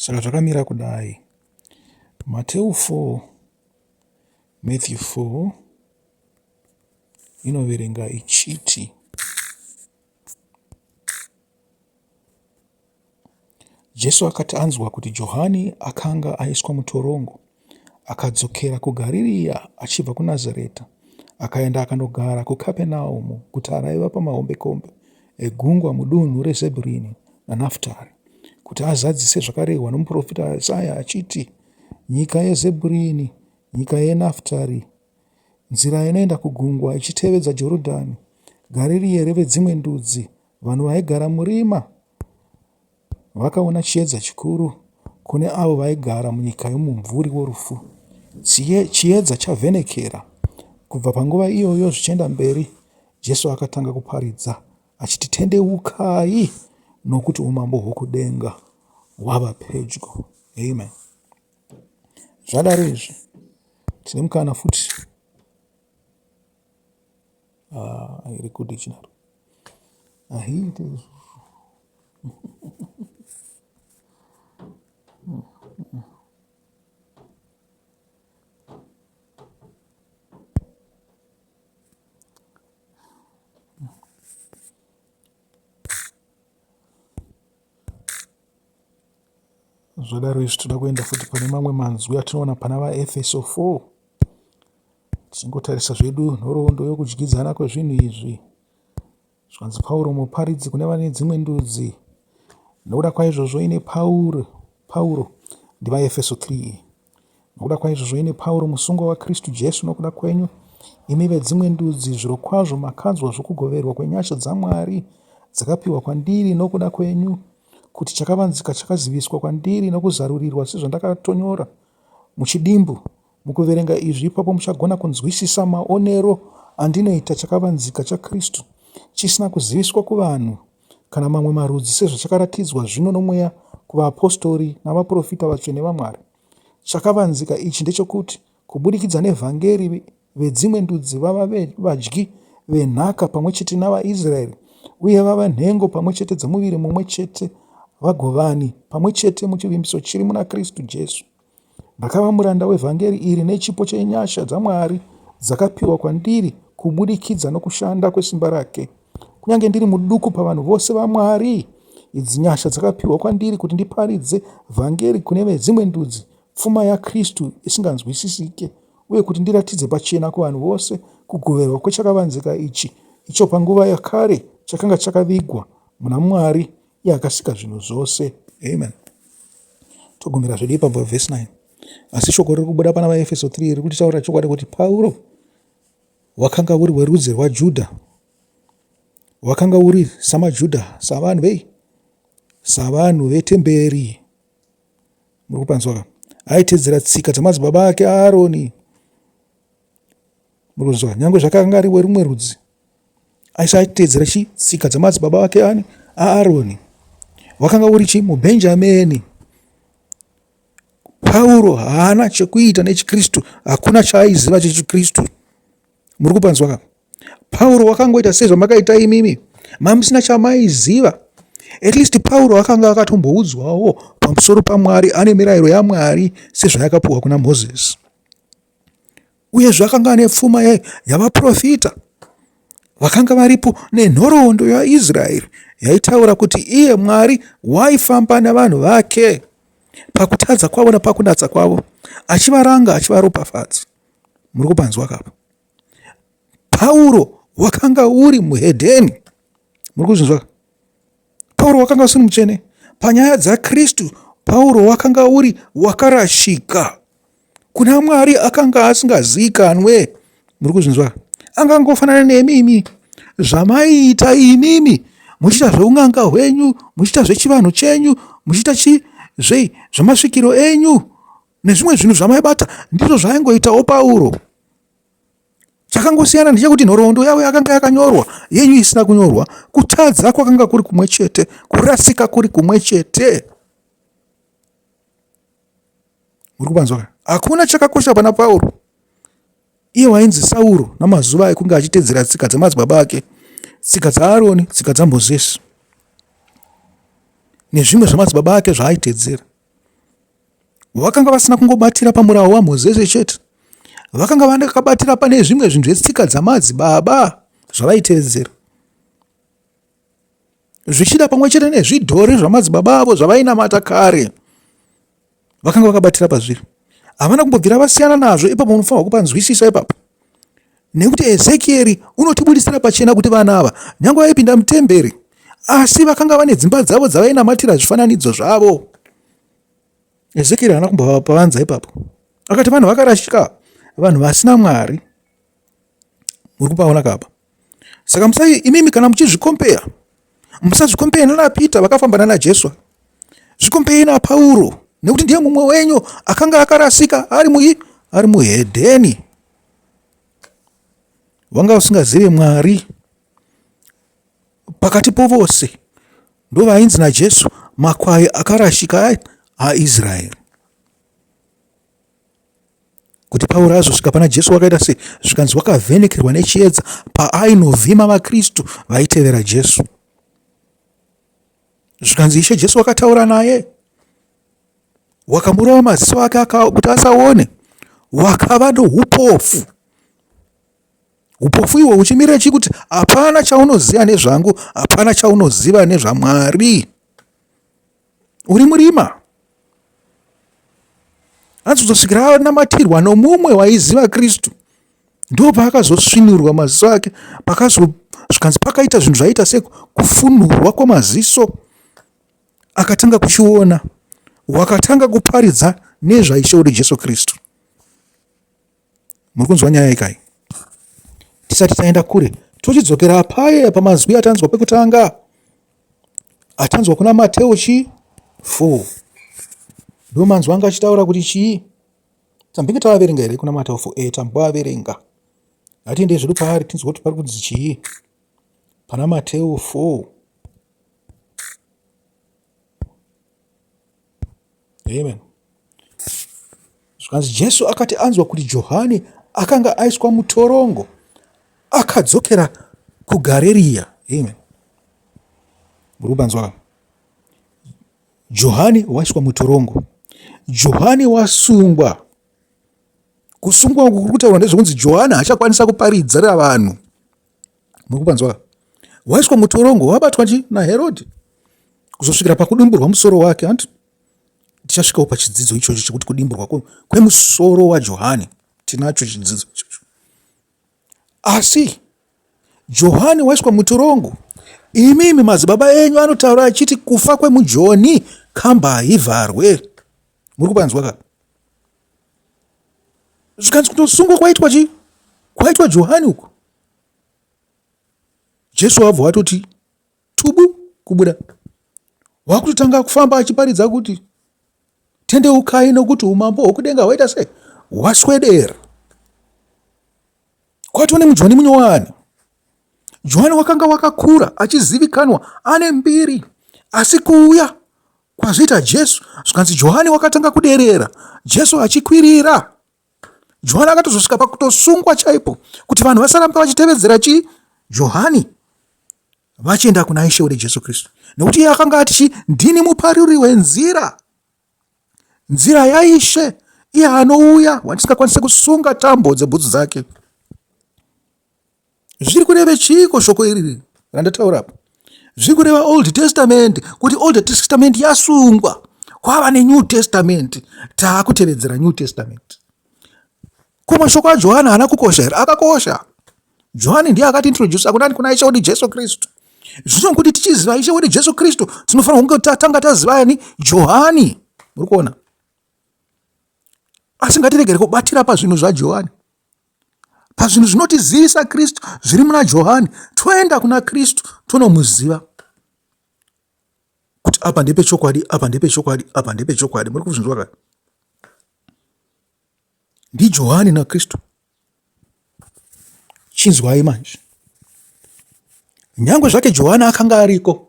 Saka zvakamira kudai. Mateu 4, Matthew 4 inoverenga ichiti Jesu akati anzwa kuti Johani akanga aiswa mutorongo, akadzokera kuGarirea achibva kuNazareta, akaenda akandogara kuKapenaumu, guta raiva pamahombekombe egungwa mudunhu reZebhuruni naNaftari, kuti azadzise zvakarehwa nomuprofita Isaya achiti, Nyika yeZebhuruni, nyika yeNaftari, nzira inoenda kugungwa ichitevedza Jorodhani, Garirea revedzimwe ndudzi, Vanhu vaigara murima vakaona chiedza chikuru, kune avo vaigara munyika yomumvuri worufu, chiedza chavhenekera. Kubva panguva iyoyo zvichienda mberi, Jesu akatanga kuparidza achiti, Tendeukai, nokuti umambo hwokudenga hwava pedyo. Amen. Zvadaro izvi, tine mukana futi Ah, iri kudictionary ahiite izvozvo. Zvadaro izvi toda kuenda futi pane mamwe manzwi atinoona pana vaEfeso 4. Tichingotarisa zvedu nhoroondo yokudyidzana kwezvinhu izvi, zvikanzi Pauro muparidzi kune vane dzimwe ndudzi. Nokuda kwaizvozvo ine Pauro, Pauro ndivaEfeso 3 iyi. Nokuda kwaizvozvo ini Pauro, musungwa waKristu Jesu nokuda kwenyu, imi vedzimwe ndudzi, zvirokwazvo makanzwa zvokugoverwa kwenyasha dzaMwari dzakapiwa kwandiri nokuda kwenyu, kuti chakavanzika chakaziviswa kwandiri nokuzarurirwa sezvandakatonyora muchidimbu. Mukuverenga izvi ipapo muchagona kunzwisisa maonero andinoita chakavanzika chaKristu, chisina kuziviswa kuvanhu kana mamwe marudzi sezvachakaratidzwa zvino noMweya kuvaapostori navaprofita vatsvene vaMwari. Chakavanzika ichi ndechokuti kubudikidza nevhangeri vedzimwe ndudzi vava vadyi venhaka pamwe chete navaIsraeri uye vava nhengo pamwe chete dzomuviri mumwe chete, vagovani pamwe chete muchivimbiso chiri muna Kristu Jesu. Ndakava muranda wevhangeri iri nechipo chenyasha dzaMwari dzakapiwa kwandiri kubudikidza nokushanda kwesimba rake. Kunyange ndiri muduku pavanhu vose vaMwari, idzi nyasha dzakapiwa kwandiri kuti ndiparidze vhangeri kune vedzimwe ndudzi, pfuma yaKristu isinganzwisisike, uye kuti ndiratidze pachena kuvanhu vose kugoverwa kwechakavanzika ichi, icho panguva yakare chakanga chakavigwa muna Mwari iye akasika zvinhu zvose. Amen. Togumira zvedu ipapo vhesi 9. Asi shoko riri kubuda pana vaEfeso 3 riri kutitaurira chokwadi kuti Pauro wakanga uri werudzi rwaJudha, wakanga uri samaJudha, savanhu vei, savanhu vetemberi. Muri kupanzwa ka? Aitedzera tsika dzamadzibaba ake aAroni. Muri kunzwa? Nyangwe zvakanga ari werumwe rudzi, asi aitedzera chi tsika dzamadzibaba ake ani aAroni. Wakanga uri chi muBhenjamini. Pauro haana chekuita nechiKristu, hakuna chaaiziva chechiKristu. Muri kupanzwa ka? Pauro wakangoita sezvamakaita imimi, mamusina chamaiziva. At least Pauro akanga akatomboudzwawo pamusoro paMwari, ane mirayiro yaMwari sezvayakapiwa kuna Mozisi. Uyezve akanga ane pfuma yavaprofita vakanga varipo nenhoroondo yaIsraeri yaitaura kuti iye Mwari waifamba navanhu vake pakutadza kwavo napakunatsa kwavo, achivaranga achivaropafadza. Muri kupanzwa kapa? Pauro wakanga uri muhedheni. Muri kuzvinzwa? Pauro wakanga usiri mutsvene panyaya dzaKristu. Pauro wakanga uri wakarashika kuna Mwari, akanga asingaziikanwe. Muri kuzvinzwa? Angangofanana nemi imi, zvamaiita imimi muchiita zveun'anga hwenyu, muchiita zvechivanhu chenyu, muchiita chi zvei zvemasvikiro enyu nezvimwe zvinhu zvamaibata, ndizvo zvaingoitawo Pauro. Chakangosiyana ndechekuti nhoroondo yavo yakanga yakanyorwa, yenyu isina kunyorwa. Kutadza kwakanga kuri kumwe chete, kurasika kuri kumwe chete. Muri kupanzwa? Hakuna chakakosha pana Pauro. Iye wainzi Sauro namazuva ekunge achitedzera tsika dzemadzibaba ake, tsika dzaAroni, tsika dzaMozisi nezvimwe zvemadzibaba ake zvaaitedzera. Vakanga vasina kungobatira pamurawo waMozese chete, vakanga vakabatira pane zvimwe zvinhu zvetsika dzamadzibaba zvavaitevedzera, zvichida pamwe chete nezvidhori zvamadzibaba avo zvavainamata kare. Vakanga vakabatira pazviri, havana kumbobvira vasiyana nazvo. Ipapo unofanirwa kupanzwisisa ipapo, nekuti Ezekieri unotibudisira pachena kuti vanhu ava nyange vaipinda mutemberi, asi vakanga vane dzimba dzavo dzavainamatira zvifananidzo zvavo. Ezekieri haana kumbovapavanza ipapo, akati vanhu vakarashika, vanhu vasina Mwari. Muri kupaona kapa? Saka musai imimi kana muchizvikompeya, musazvikompeya nana Peter vakafamba nana Jesu, zvikompeyei naPauro, nekuti ndiye mumwe wenyu akanga akarasika ari mui ari muhedheni, wanga usingazive Mwari. Pakati povose ndovainzi naJesu makwai akarashika aIsraeri. Kuti Pauro azosvika pana Jesu wakaita sei? Zvikanzi wakavhenekerwa nechiedza paainovhima vaKristu vaitevera Jesu. Zvikanzi Ishe Jesu wakataura naye, wakamurova maziso ake kuti asaone, wakava noupofu. Upofu ihwo huchimirira chii? Kuti hapana chaunoziva nezvangu, hapana chaunoziva nezvaMwari. Uri murima. Hanzi kuzosvikira anamatirwa nomumwe waiziva Kristu, ndo paakazosvinurwa maziso ake, pakazo zvikanzi pakaita zvinhu zvaiita sekufunurwa kwamaziso, akatanga kuchiona, wakatanga kuparidza nezvaIshe wedu Jesu Kristu. Muri kunzwa nyaya ikai? Tisati taenda kure, tochidzokera paye pamazwi atanzwa pekutanga, atanzwa kuna Mateo chi 4. Ndo manzwi anga achitaura kuti chii? Tambenge tavaverenga here kuna Mateo 4? Eh, tamboaverenga. Ngatiendei zvedu paari tinzwe kuti pari kunzi chii pana Mateo 4. Amen. Zvikanzi Jesu akati anzwa kuti Johani akanga aiswa mutorongo, akadzokera kuGareriya. Amen. Muri kupanzwa? Johani waiswa mutorongo. Johani wasungwa. Kusungwa uku kuri kutaurwa ndezvekunzi Johani haachakwanisa kuparidzira vanhu. Muri kupanzwa? Waiswa mutorongo, wabatwa chi naHerodhi kuzosvikira pakudimburwa musoro wake. Hanti tichasvikawo pachidzidzo ichocho chekuti kudimburwa kwemusoro waJohani, tinacho chidzidzo ichocho. Asi Johani waiswa mutorongo, imimi madzibaba enyu anotaura achiti kufa kwemujoni kamba haivharwe. Muri kupanzwa ka? Zvikanzi kutosungwa kwaitwa chi kwaitwa Johani uku, Jesu wabva watoti tubu kubuda, wakutotanga kufamba achiparidza kuti tendeukai nokuti umambo hwokudenga hwaita sei, hwaswedera. Kwatova nemujoni munyowani. Johani wakanga wakakura achizivikanwa ane mbiri, asi kuuya kwazviita Jesu zvikanzi Johani wakatanga kuderera, Jesu achikwirira. Johani akatozosvika pakutosungwa chaipo kuti vanhu vasaramba vachitevedzera chii Johani vachienda kuna Ishe wedu Jesu Kristu, nekuti iye akanga ati chii, ndini muparuri wenzira, nzira yaIshe, iye anouya wandisingakwanise kusunga tambo dzebhutsu dzake. Zviri kureve chiiko shoko iri randataura apa? Zviri kureva Old Testament, kuti Old Testament yasungwa, kwava neNew Testament, taakutevedzera New Testament. Ko mashoko aJohani haana kukosha here? Akakosha. Johani ndiye akati introduce kunani? Kuna Ishe wedu Jesu Kristu. Zvino kuti tichiziva Ishe wedu Jesu Kristu, tinofanira kunge tatanga taziva ani? Johani. Muri kuona? Asi ngatiregere kubatira pazvinhu zvaJohani, pazvinhu zvinotizivisa Kristu zviri muna Johani, toenda kuna Kristu tonomuziva kuti apa ndepechokwadi, apa ndepechokwadi, apa ndepechokwadi. Muri kuzvinzwa ka? NdiJohani naKristu. Chinzwai manje, nyange zvake Johani akanga ariko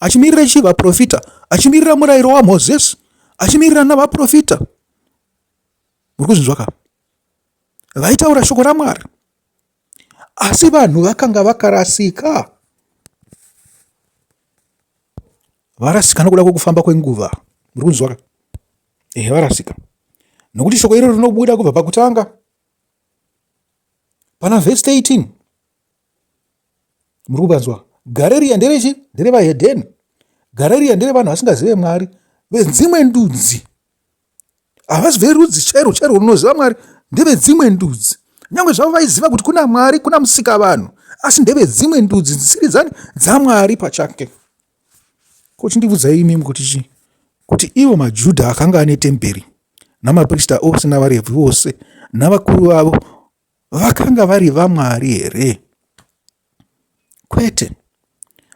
achimirira chii? Vaprofita, achimirira murayiro waMozisi, achimirira navaprofita. Muri kuzvinzwa ka? Vaitaura shoko raMwari, asi vanhu vakanga vakarasika, varasika nokuda kwekufamba kwenguva. Muri kunzwa ka? Ehe, varasika. Nokuti shoko iro rinobuda kubva pakutanga pana vhesi 13. Muri kupanzwa? Garirea nderechi? Nderevahedheni. Garirea nderevanhu vasingazive Mwari, vedzimwe ndudzi. Havasi verudzi chairwo chairwo runoziva Mwari, ndevedzimwe ndudzi. Nyange zvavo vaiziva kuti kuna Mwari, kuna Musikavanhu, asi ndevedzimwe ndudzi dzisiri dzani dzaMwari pachake. Ko chindivudzai imimi kuti chii? Kuti ivo maJudha akanga ane temberi, namaprista ose navaRevhi vose navakuru vavo vakanga vari vaMwari here? Kwete,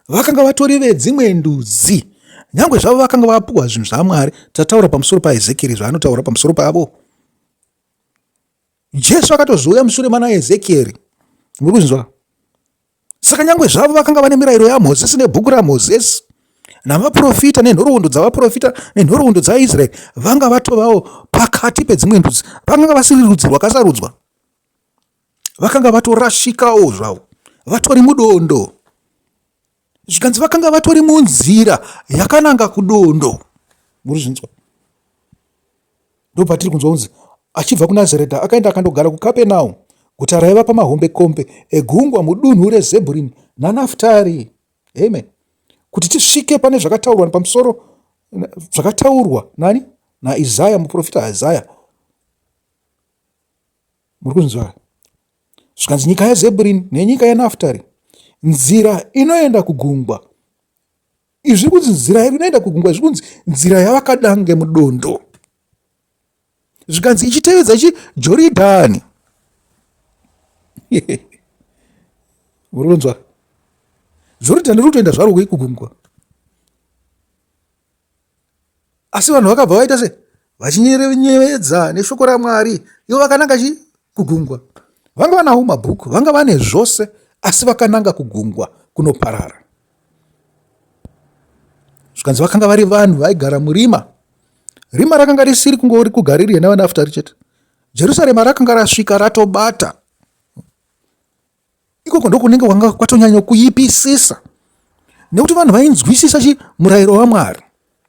vakanga vatori vedzimwe ndudzi, nyange zvavo vakanga vapuwa zvinhu zvaMwari. Tataura pamusoro paEzekieri zvaanotaura pamusoro pavo. Jesu akatozouya mushure mana Ezekieri. Muri kuzvinzwa? Saka nyange zvavo vakanga vane mirayiro yaMozisi nebhuku raMozisi navaprofita nenhoroondo dzavaprofita nenhoroondo dzaIsraeri, vanga vatovawo pakati pedzimwe ndudzi. Vakanga vasiri rudzi rwakasarudzwa, vakanga vatorashikawo zvavo, vatori mudondo. Zvikanzi vakanga vatori munzira yakananga kudondo. Muri zvinzwa? Ndopatiri kunzwa kunzi achibva kuNazareta akaenda akandogara kuKapenaumu, guta raiva pamahombekombe egungwa mudunhu reZebhurini naNaftari. Amen. Kuti tisvike pane zvakataurwa pamusoro zvakataurwa nani naIsaya muprofita Isaya. Muri kunzwa? Zvikanzi nyika yaZebhurini nenyika yaNaftari, nzira inoenda kugungwa. Izvi zviri kunzi nzira inoenda kugungwa, zviri kunzi nzira yavakadange mudondo. Zvikanzi ichitevedza chi Joridhani. Muri kunzwa? Joridhani riri kutoenda zvaro kugungwa. Asi vanhu vakabva vaita se vachinyevedza neshoko raMwari, ivo vakananga chi kugungwa. Vanga vanawo mabhuku, vanga vane zvose, asi vakananga kugungwa kunoparara. Zvikanzi vakanga vari vanhu vaigara murima. Rima rakanga risiri kungori kuGarirea navaNaftari chete. Jerusarema rakanga rasvika ratobata. Ikoko ndokunenge kwanga kwatonyanya kuipisisa nekuti vanhu vainzwisisa chi murayiro waMwari.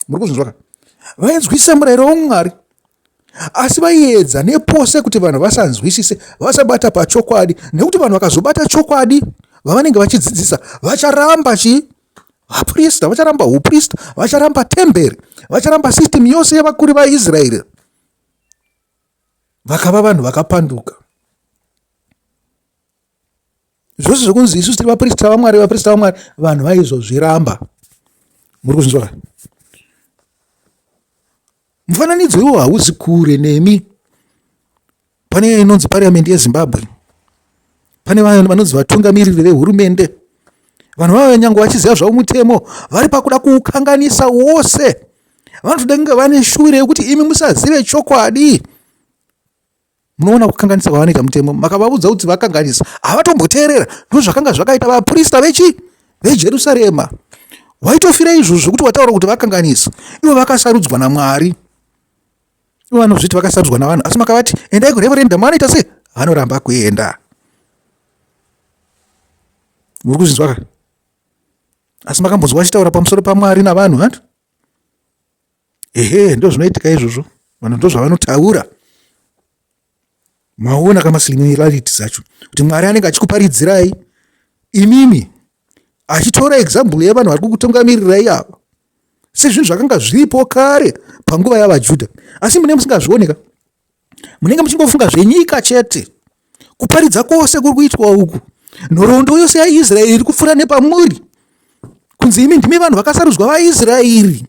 Muri kuzvinzwa ka? Vainzwisisa murayiro waMwari asi vaiedza nepose kuti vanhu vasanzwisise, vasabata pachokwadi, nekuti vanhu vakazobata chokwadi vavanenge vachidzidzisa vacharamba chi vaprista, vacharamba uprista, vacharamba temberi, vacharamba system yose yevakuru vaIsraeri. Vakava vanhu vakapanduka. Zvose zvekunzi isusu tiri vaprista vaMwari, vaprista vaMwari, vanhu vaizozviramba. Muri kuzvinzwa ka? Mufananidzo iwo hauzi kure nemi. Pane inonzi parliament yeZimbabwe, pane vanhu vanonzi vatungamiriri vehurumende. Vanhu vava nyange vachiziva zvavo mutemo, vari pakuda kuukanganisa wose. Vanotoda kunge vane shuwiro yekuti imi musazive chokwadi. Munoona kukanganisa kwavanoita mutemo. Makavaudza kuti vakanganisa, havatomboteerera. Ndozvakanga zvakaita vaprista vechi veJerusarema. Waitofira izvozvo zvekuti wataura kuti vakanganisa. Ivo vakasarudzwa naMwari. Ivo vanozviti vakasarudzwa navanhu, asi makavati endai kureverendum, vanoita sei? Vanoramba kuenda. Muri kuzvinzwa ka? Asi makambonzwa vachitaura pamusoro paMwari navanhu, hanti? Ehe, ndozvinoitika izvozvo. Vanhu ndozvavanotaura. Maona kamasimilarities acho kuti Mwari anenge achikuparidzirai imimi achitora example yevanhu vari kukutungamirirai ava sezvinhu zvakanga zviripo kare panguva yavaJudha, asi mune musingazvioneka, munenge muchingofunga zvenyika chete. Kuparidza kwose kuri kuitwa uku, nhoroondo yose yaIsraeri iri kupfuura nepamuri, kunzi imi ndimi vanhu vakasarudzwa vaIsraeri.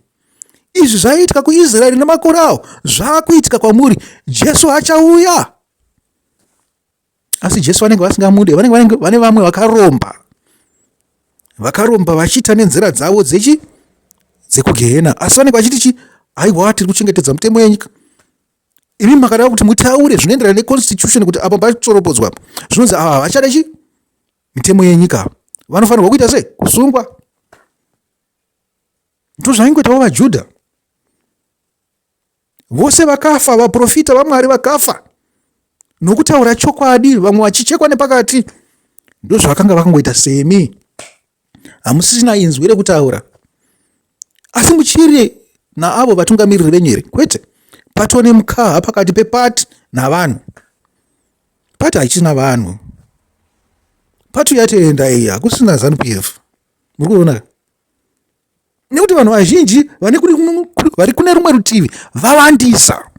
Izvi zvaiitika kuIsraeri nemakore awo zvaakuitika kwamuri. Jesu achauya. Asi Jesu vanenge vasingamude, vanenge vane vamwe vakaromba, vakaromba vachiita nenzira dzavo dzechi dzekugehena, asi vanenge vachiti chi aiwa, tiri kuchengetedza mutemo yenyika. Imi makada kuti mutaure zvinoenderana neconstitution kuti apa patsoropodzwa apa zvinonzi ava havachada chi mitemo yenyika, vanofanirwa kuita sei? Kusungwa. Ndozvaingoitawo vaJudha vose vakafa, vaprofita vaMwari vakafa nokutaura chokwadi, vamwe vachichekwa nepakati. Ndozvavakanga vakangoita semi. Hamusisina inzwi rekutaura, asi muchiri naavo vatungamiriri venyu here? Kwete. Patova nemukaha pakati pepati navanhu. Pati haichina vanhu. Pati yatoenda iyi hakusina Zanu PF. Muri kuona? Nekuti vanhu vazhinji vane vari kune rumwe rutivi vawandisa.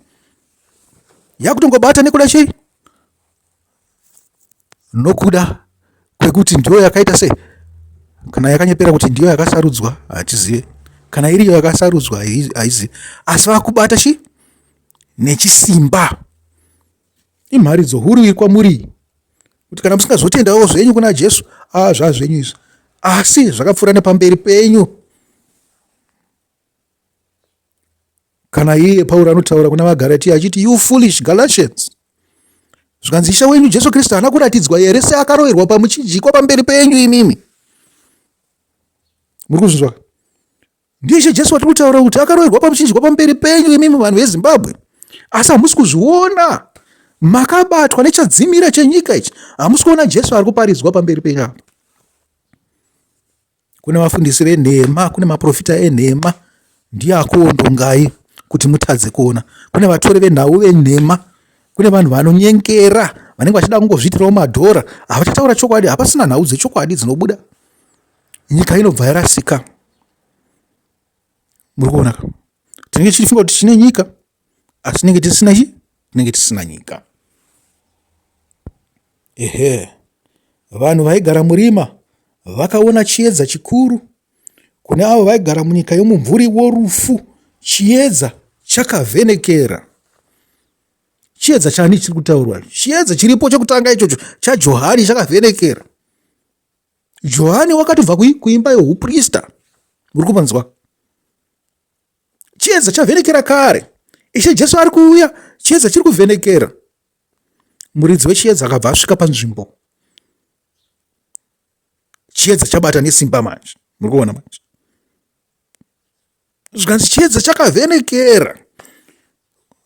Yakutongobata nekuda chei? Nokuda kwekuti ndiyo yakaita sei? Kana yakanyepera kuti ndiyo yakasarudzwa hatizive. Kana iriyo yakasarudzwa haizive. Asi vakubata chi nechisimba. Imharidzo huru iri kwamuri kuti kana musingazotendawo zvenyu kuna Jesu, ah zvazvenyu izvi. Asi zvakapfuura nepamberi penyu. Kana iye Pauro anotaura kuna vaGaratia achiti you foolish Galatians. Zvikanzi Ishe wenyu Jesu Kristu haana kuratidzwa here seakaroverwa pamuchinjikwa pamberi penyu imimi? Muri kuzvinzwa? Ndiye Ishe Jesu watiri kutaura kuti akaroverwa pamuchinjikwa pamberi penyu imimi vanhu veZimbabwe. Asi hamusi kuzviona. Makabatwa nechadzimira chenyika ichi. Hamusi kuona Jesu ari kuparidzwa pamberi penyu apa. Kune vafundisi venhema, kune maprofita enhema, ndiye akuondongai kuti mutadze kuona. Kune vatori venhau venhema, kune vanhu vanonyengera vanenge vachida kungozviitirawo madhora, havachataura chokwadi, hapasina nhau dzechokwadi dzinobuda. Nyika inobva yarasika. Muri kuona ka? Tinenge tichifunga kuti tine nyika, asi tinenge tisina chi? Tinenge tisina nyika. Ehe, vanhu vaigara murima vakaona chiedza chikuru. Kune avo vaigara munyika yomumvuri worufu, chiedza chakavhenekera. Chiedza chani chiri kutaurwa? Chiedza chiripo chekutanga ichocho chaJohani chakavhenekera. Johani wakatobva kuimba youprista. Muri kupanzwa? Chiedza chavhenekera kare. Ishe Jesu ari kuuya, chiedza chiri kuvhenekera. Muridzi wechiedza akabva asvika panzvimbo. Chiedza chabata nesimba manje. Muri kuona manje? Zvikanzi chiedza chakavhenekera.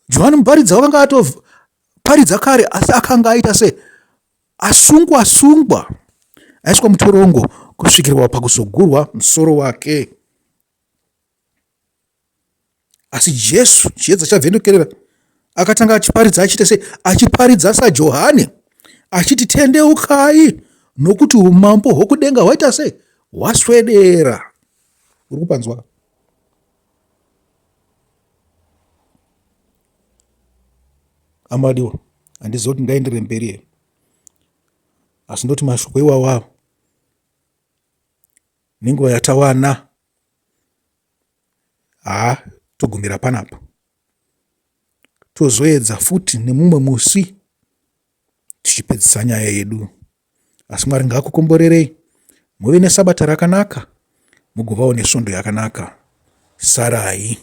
Johani Muparidzi wakanga atoparidza kare asi akanga aita se asungwa sungwa aiswa mutorongo kusvikirwa pakuzogurwa musoro wake. Asi Jesu, chiedza chavhenekerera, akatanga achiparidza achiita sei? Achiparidza saJohani, achiti tendeukai nokuti umambo hwokudenga hwaita sei? Hwaswedera. Uri kupanzwa? Amadiwa, handizivi kuti ndingaenderere mberi here, asi ndoti mashoko iwawa nenguva yatawana Haa togumira panapa. Tozoedza futi nemumwe musi tichipedzisa nyaya yedu. Asi Mwari ngaakukomborerei muve nesabata rakanaka mugovawo nesvondo yakanaka. Sarai.